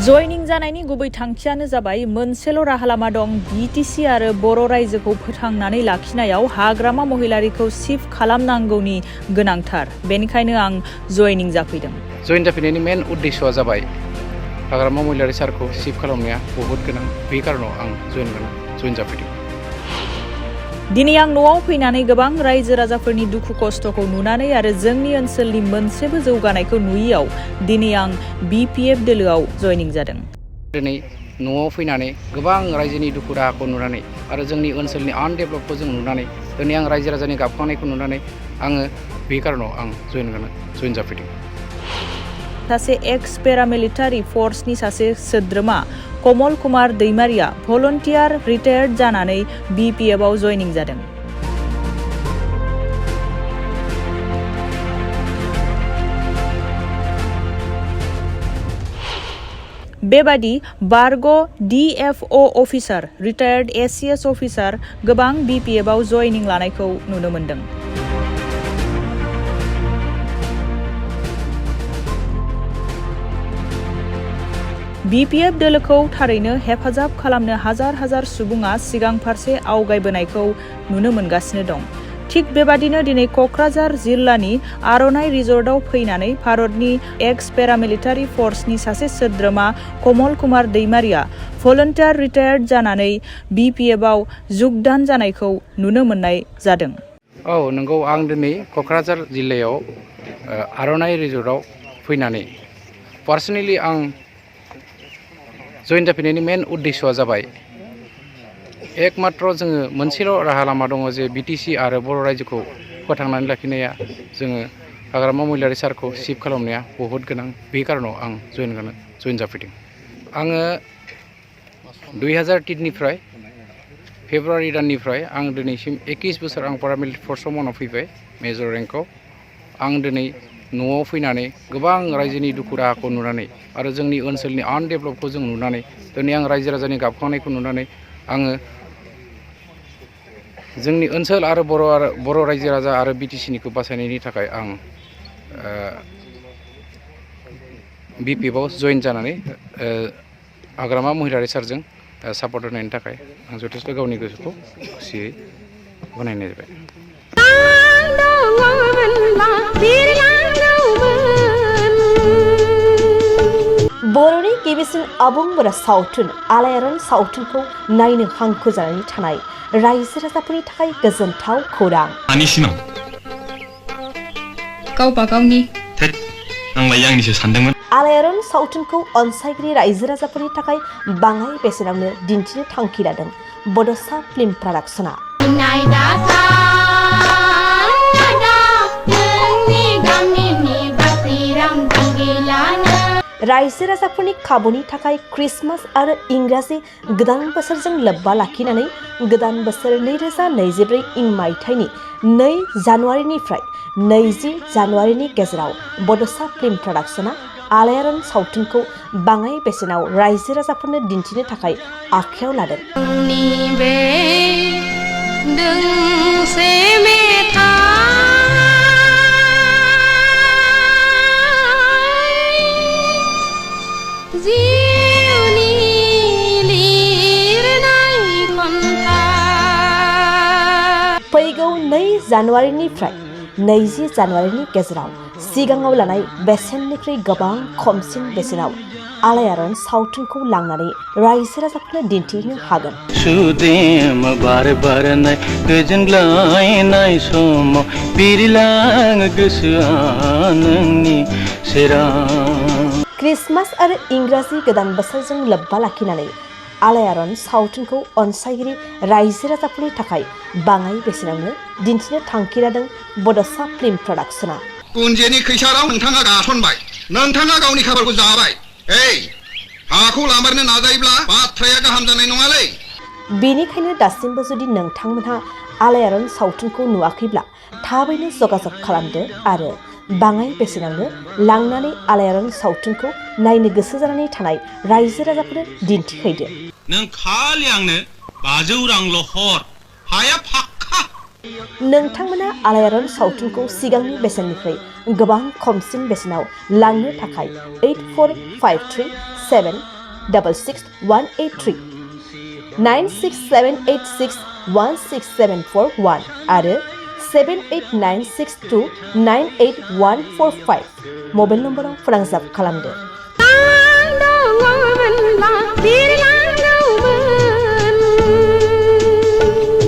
जयनिं जानायनि गुबै थांखियानो जाबाय मोनसेल' राहा लामा दं बिटिसि आरो बर' रायजोखौ फोथांनानै लाखिनायाव हाग्रामा महिलारिखौ सिफ खालामनांगौनि गोनांथार बेनिखायनो आं जयनिं जाफैदों। जयेन जाफैनायनि मेन उद्देश्यआ जाबाय हाग्रामा महिलारि सारखौ सिफ खालामनाया बहुत गोनां बे कारनाव आं जयेन जाफैदों। दिनै आं न'आव फैनानै गोबां रायजो राजाफोरनि दुखु खस्थ'खौ नुनानै आरो जोंनि ओनसोलनि मोनसेबो जौगानायखौ नुयैयाव दिनै आं BPF दोलोआव जयनिं जादों। दिनै न'आव फैनानै गोबां रायजोनि दुखु दाहाखौ नुनानै आरो जोंनि ओनसोलनि आनडेभेलपखौ जों नुनानै दिनै आं रायजो राजानि गाबखांनायखौ नुनानै आङो बे कारनाव आं जयेन जाफैदों। सासे एक्स पेरामिलिटारि फर्सनि सासे सोद्रोमा कमल कुमार दैमारिया भलन्टियार रिटायार्ड जानानै BPF आव जयनिं जादों। बेबादि बारग' DFO अफिसार रिटायार्ड ACS अफिसार गोबां BPF आव जयनिं लानायखौ नुनो मोन्दों। BPF दोलोखौ थारैनो हेफाजाब खालामनो हाजार सुबुङा सिगां फारसे आवगायबोनायखौ नुनो मोनगासिनो दं। थिग बेबादिनो दिनै क'क्राझार जिल्लानि आर'नाइ रिजर्टआव फैनानै भारतनि एक्स पेरामिलिटारि फर्सनि सासे सोद्रोमा कमल कुमार दैमारिया भलन्टियार रिटायार्ड जानानै BPF आव जुगदान जानायखौ नुनो मोननाय जादों। औ नंगौ, आं दिनै क'क्राझार जिल्लायाव आर'नाइ रिजर्टआव फैनानै पार्सनेलि आं जयेन जाफैनायनि मेन उद्देश्यआ जाबाय एकमात्र जोङो मोनसेल' राहा लामा दङ जे बिटिसि आरो बर' रायजोखौ फोथांनानै लाखिनाया जोङो हाग्रामा महिलारि सारखौ सिफ खालामनाया बहुत गोनां बे कारनाव आं जयेन जाफैदों। आङो 2003निफ्राय फेब्रुवारि दाननिफ्राय आं दिनैसिम 21 बोसोर आं पारामिलिटारि फर्सआव मावना फैबाय मेजर रेंकआव। आं दिनै न'आव फैनानै गोबां रायजोनि दुखु दाहाखौ नुनानै आरो जोंनि ओनसोलनि आनडेभेलपखौ जों नुनानै दिनै आं रायजो राजानि गाबखांनायखौ नुनानै आङो जोंनि ओनसोल आरो बर' रायजो राजा आरो बिटिसिनिखौ बासायनायनि थाखाय आं BPF आव जयेन जानानै हाग्रामा महिलारि सारजों सापर्ट होनायनि थाखाय आं जथेस्थ' गावनि गोसोखौ खुसियै गनायनाय जाबाय। बर'नि गिबिसिन आबुं बर' सावथुन आलायारन सावथुनखौ नायनो हांखुर जानानै थानाय रायजो राजाफोरनि थाखाय गोजोनथाव खौरां। गावबा गावनि आंलाय आंनिसो सानदोंमोन। आलायारन सावथुनखौ अनसायगिरि रायजो राजाफोरनि थाखाय बाङाय बेसेनावनो दिन्थिनो थांखि लादों बड'सा फिल्म प्रडाक्शना। रायजो राजाफोरनि खाबुनि थाखाय क्रिसमास आरो इंराजि गोदान बोसोरजों लोब्बा लाखिनानै गोदान बोसोर 2024 इं मायथाइनि 2 जानुवारिनिफ्राय 20 जानुवारिनि गेजेराव बड'सा फिल्म प्रडाक्शना आलायारन सावथुनखौ बाङाय बेसेनाव रायजो राजाफोरनो दिन्थिनो थाखाय आखायाव लादों। फैगौ 2 जानुवारिनिफ्राय 20 जानुवारिनि गेजेराव सिगाङाव लानाय बेसेननिख्रुइ गोबां खमसिन बेसेनाव आलायारन सावथुनखौ लांनानै रायजो राजाफोरनो दिन्थिनो हागोन। सुदेम बार बारनाय गोजोनग्लायनाय समाव बिरलाङो गोसोआ नोंनि सेराव। क्रिसमास आरो इंराजि गोदान बोसोरजों लोब्बा लाखिनानै आलायारन सावथुनखौ अनसायगिरि रायजो राजाफोरनि थाखाय बाङाय बेसेनावनो दिन्थिनो थांखि लादों बड'सा फिल्म प्रडाक्शना। कुन्जेनि खैसाराव नोंथाङा गासनबाय, नोंथाङा गावनि खाफालखौ जाबाय। हाखौ लामारनो नाजायोब्ला बाथ्राया गाहाम जानाय नङालै। बेनिखायनो दासिमबो जुदि नोंथांमोनहा आलायारन सावथुनखौ नुवाखैब्ला थाबैनो जगाजग खालामदो आरो बाङाय बेसेनावनो लांनानै आलायारन सावथुनखौ नायनो गोसो जानानै थानाय रायजो राजाफोरनो दिन्थिहैदो। नों खालि आंनो 500 रांल' हर, हाया फाक्का। नोंथांमोना आलायारन सावथुनखौ सिगांनि बेसेननिफ्राय गोबां खमसिन बेसेनाव लांनो थाखाय 8453 967183 9678616741 आरो 78962981145 मबाइल नम्बराव फोनांजाब खालामदो।